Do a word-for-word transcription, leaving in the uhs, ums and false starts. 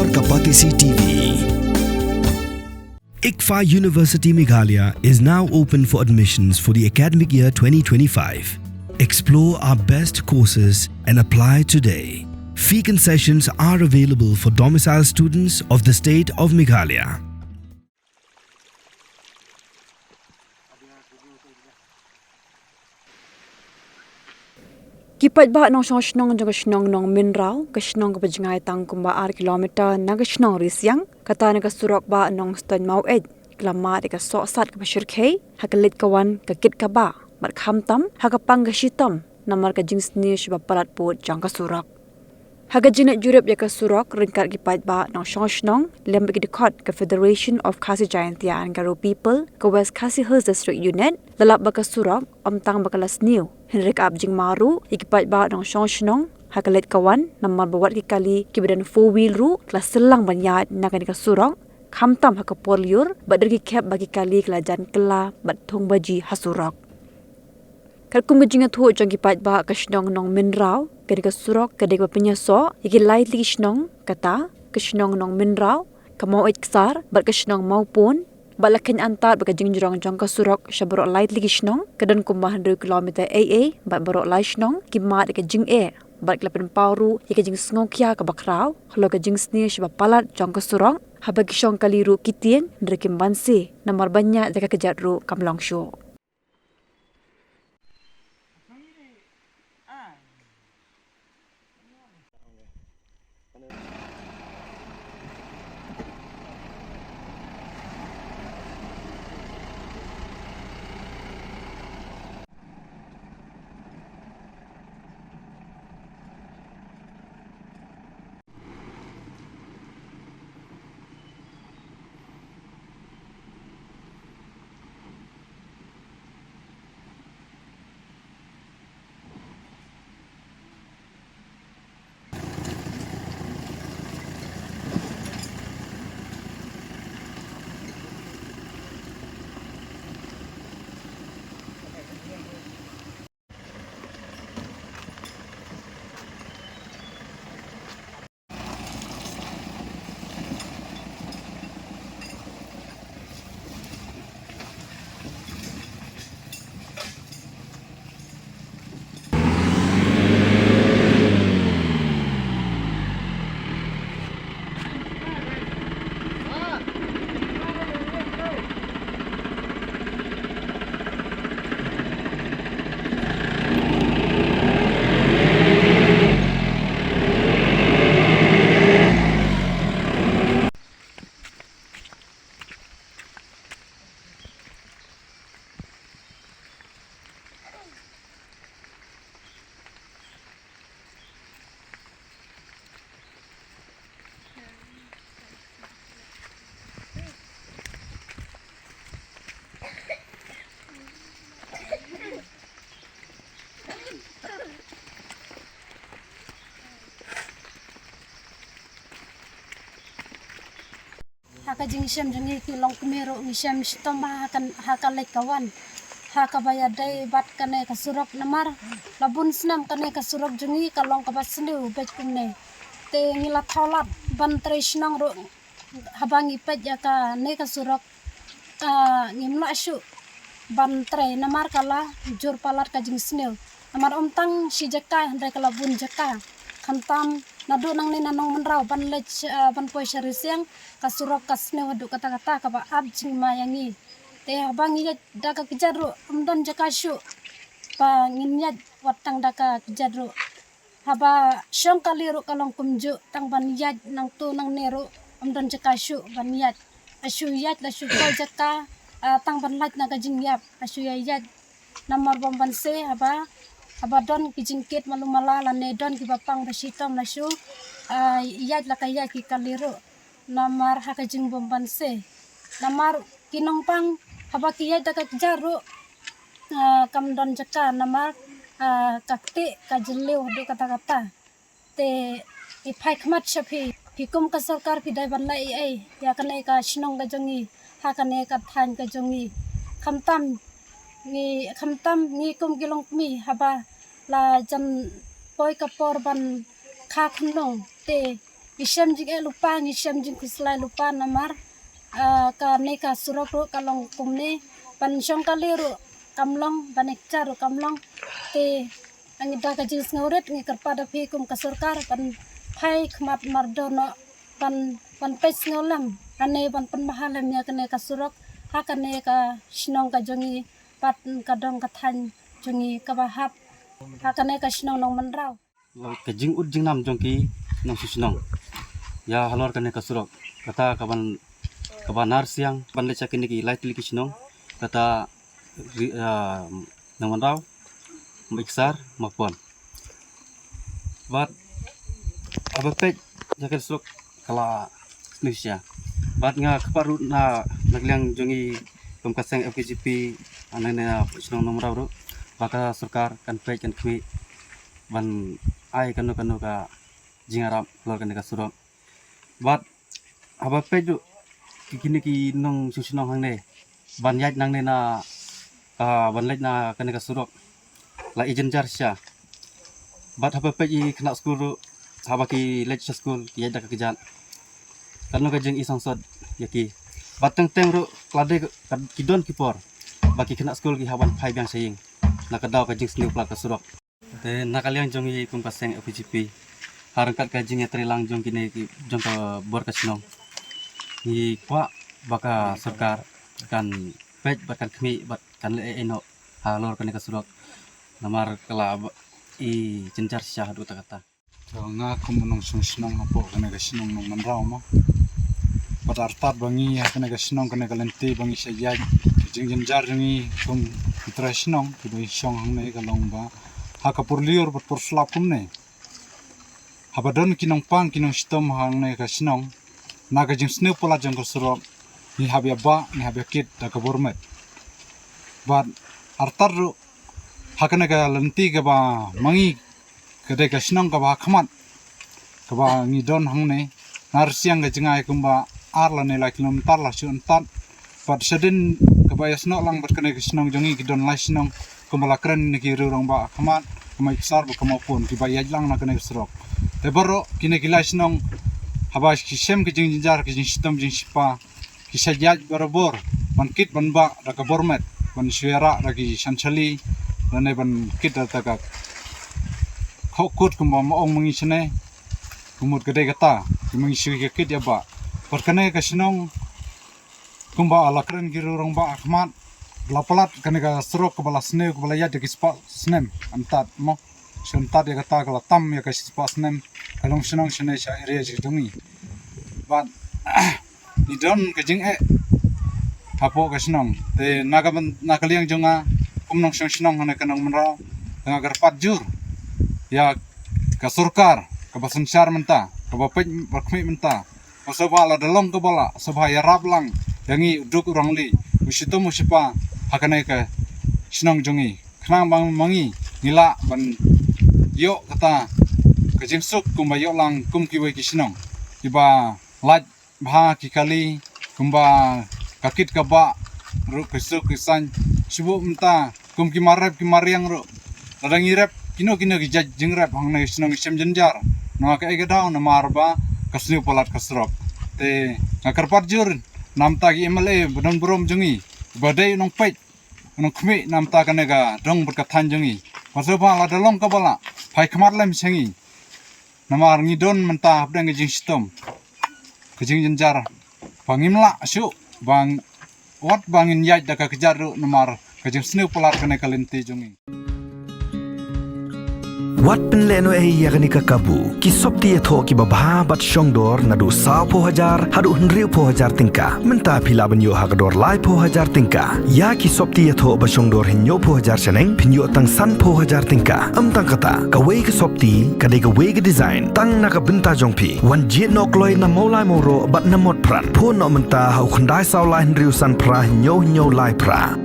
Kapatisi T V. ICFAI University Meghalaya is now open for admissions for the academic year twenty twenty-five. Explore our best courses and apply today. Fee concessions are available for domicile students of the state of Meghalaya. Ki paidbah nongshong shnong jong ka shnong Nongmynraw, ka shnong kaba jngai tang kumba ar kilometer na ka shnong Risiang, kata na ka surok ba Nongstoiñ Maweit, ki la mad ïa ka sohsat kaba shyrkhei ha ka leit ka wan, ka kit ka bah, bad khamtam ha ka pang ka shitom namar ka jingsniew shibun palat pud jong ka surok. Ha ka jingleit jurip ïa ka surok ryngkat ki paidbah nongshong shnong lem bad ki dkhot ka Federation of Khasi Jaintia and Garo People ka West Khasi Hills District Unit, la lap ba ka surok ym tang ba ka la sniew, hynrei ka ap jingma ruh ïa ki paidbah nongshong shnong ha ka leit ka wan, namar ba wat ki kali kiba don four wheel ruh ki la syllang ban ïaid na kane ka surok, khamtam ha ka por lyiur, bad don ki khep ba ki kali ki la jan kylla bad thung baji ha surok. Katkum ka jingïathuh jong ki paidbah ka shnong Nongmynraw, kane ka surok ka dei kaba pynïasoh ïa ki lai tylli ki shnong, kata ka shnong Nongmynraw, ka Maweit Ksar bad ka shnong Mawpun, bad la kheiñ antad bad ka jingjrong jong ka surok sha baroh lai tylli ki shnong ka don kumba hynriew kilometer eiei, bad baroh lai shnong ki mad ïa ka jingeh bad ki la pynpaw ruh ïa ka jingsngewkhia kaba khraw halor ka jingsniew shibun palat jong ka surok, haba ki shong kali ruh ki tieng, hynrei kim banse namar ban ïaid da ka kjat ruh kam long shuh. Ha ka jingshem jong ngi ki longkmie ruh ngi shem shitom ha ka, ha ka leit ka wan, ha kaba ïadei bad kane ka surok namar la bun snem kane ka surok jong ngi ka long kaba sniew beit kumne. Te ngi la thaw lad ban trei shnong ruh, haba ngi peit ïa kane ka surok, ah, ngim lah shuh ban trei namar ka la jur palat ka jingsniew. Namar ym tang shi jaka hynrei ka la bun jaka. Khamtam naduh nangne na Nongmynraw ban leit, ah, ban poi sha Risiang, ka surok ka sniew haduh katta katta kaba ap jingma ïa ngi. Te haba ngi ïaid da ka kjat ruh ym don jaka shuh ba ngin ïaid wat tang da ka kjat ruh. Haba shong kali ruh ka long kumjuh, tang ban ïaid nangtu nangne ruh ym don jaka shuh ban ïaid. La shu ïaid, la shu kol jaka, ah, tang ban lait na ka jingïap, la shu ïaid. Namar bym banse haba, haba don ki jingkit malu mala lane don kiba pang ba shitom la shu, ah, ïaid la ka ïaid ki kali ruh. Namar ha ka jingbym banse. Namar ki nongpang haba ki ïaid da ka kjat ruh, ah, kam don jaka namar, ah, ka kti ka jylliew haduh katta katta. Te i phai khmat sha phi, phi kum ka sorkar phi dei ban leh ei ei ïa kane ka shnong ka jong ngi, ha kane ka thaiñ ka jong ngi. Khamtam ngi, khamtam ngi kum ki longkmie haba la jan poi ka por ban kha khunlung te Ngi shem jingeh lypa, ngi shem jingkhuslai lypa namar, ah, kane ka surok ruh ka long kumne, ban shong kali ruh kam long, ban ïakjia ruh kam long. Te ngi da ka jingsngewrit ngi kyrpad ïa phi kum ka sorkar ban phai khmat mardor noh, ban, ban peit sngewlem, kane ban pynbha lem ïa kane ka surok ha kane ka shnong ka jong ngi, bad ka dong ka thaiñ jong ngi kaba hap ha kane ka shnong Nongmynraw. Ka jingud jingnam jong ki nongshong shnong ïa halor kane ka surok, kata kaban, kaba nar siang ban leit sha kine ki lai tylli ki shnong, kata ri-, ah, Nongmynraw, Maiksar, Mapon. Bad haba peit ïa ka surok ka la sniew shisha. Bad nga kyrpad ruh na, na ka liang jong ngi kum ka seng F K J P, hangne na shnong Nongmynraw ruh, ba ka sorkar kan peit kan khmih ban ai kano kano ka jingïarap halor kane ka surok. Bad haba peit ruh ki, kine ki nongshong shnong hangne ban ïaid nangne na, ah, ban leit na kane ka surok la i jynjar shisha. Bad haba peit i khynnah skul ruh, haba ki leit sha skul ki ïaid da ka kjat. Kano ka jingisangsot ïa ki. Bad teng teng ruh ka la dei ka, ki don ki por ba ki khynnah skul ki hap ban phai biang sha ïing na ka daw ka jingsniew palat ka surok. Te na ka liang jong ngi kum ka seng F K J P, ha ryngkat ka jingïatreilang jong kine ki, jong ka bor ka shnong, ngi kwah ba ka sorkar kan peit bad kan khmih bad kan leh ei ei noh halor kane ka surok, namar ka la i jynjar shisha haduh katta katta. Te nga kum u nongshong shnong hapoh kane ka shnong Nongmynraw mo, bad artat ba ngi ha kane ka shnong, kane ka lynti ba ngi shait ïaid, ka jingjynjar jong ngi kum ki trai shnong kiba ngi shong hangne ka long ba ha ka por lyiur bad por slap kumne, haba don ki nongpang ki nongshitom hangne ka shnong, na ka jingsniew palat jong ka surok ngi hap ïa bah, ngi hap ïa kit da ka bor met. Bad artat ruh ha kane ka lynti kaba ma ngi, ka dei ka shnong kaba ha khmat kaba ngi don hangne, nar siang ka jngai kumba ar lane lai kilometer la shu antad. Bad shadien kaba ïasnoh lang bad kane ka shnong jong ngi ki don lai shnong kumba la kren na ki riew rangbah ha khmat, ka Maiksar bad ka Mapon, kiba ïaid lang na kane ka surok. Te baroh kine ki lai shnong haba ki shem ka jingjynjar, ka jingshitom jingshipa, ki shait ïaid barabor ban kit ban bah da ka bor met, ban shu ïarah da ki shan shali, lane ban kit da ka khohkut kumba ma ong ma ngi shane. Ka mut ka dei kata, ki ma ngi shu ïa kit ïa bah. Bad kane ka shnong kumba la kren ki riew rangbah ha khmat, la palat kane ka surok kaba la sniew, kaba la ïaid da ki spah snem antad mo. Shu antad ïa kata ka la tam ïa ka shispah snem, ka long shnong shane sha area jong ngi. Bad ngi don ka jingeh hapoh ka shnong. Te na ka ban, na ka liang jong nga kum nongshong shnong hangne ka Nongmynraw, te nga kyrpad jur ïa ka sorkar kaba synshar mynta, kaba peit ba khmih mynta, ba sngewbha lada long kaba lah, sngewbha ïarap lang ïa ngi u duk u rangli, u shitom u shipa ha kane ka shnong jong ngi. Khnang ba ma ngi ngi lah ban ïoh kata ka jingsuk kumba ïoh lang kum kiwei ki shnong kiba lait bha ki kali, kumba ka kit ka bah ruh, ki suk ki saiñ. Shu buh mynta kum ki marep ki mariang ruh, lada ngi rep kino kino ki jait jingrep hangne ka shnong ngi shem jynjar. Namar kaei ka daw? Namar ba ka sniew palat ka surok. Te nga kyrpad jur na bynta ki M L A ba don burom jong ngi, ba dei u nongpeit u nongkhmih na bynta kane ka dong bad ka thaiñ jong ngi, ba sngewbha lada long kaba lah, phai khmat lem sha ngi. Namar ngi don mynta hapdeng ka jingshitom, ka jingjynjar, ba ngim lah shuh ba wat ba ngin ïaid da ka kjat ruh namar ka jingsniew palat kane ka lynti jong ngi. Wat pynlehnohei ïa kane ka kabu. Ki sopti ïathoh kiba bha bad shongdor naduh sawphew hajar haduh hynriewphew hajar tyngka. Mynta phi lah ban ïoh ha ka dor laiphew hajar tyngka. Ïa ki sopti ïathoh ba shongdor hynñiewphew hajar shaneng phin ïoh tang sanphew hajar tyngka. Ym tang kata, kawei ka sopti ka dei kawei ka design tang na ka bynta jong phi. Wan jied noh kloi na Mawlai Mawroh bad na Motphran. Phone noh mynta ha u khyndai saw lai hynriew san phra hynñiew hynñiew lai phra.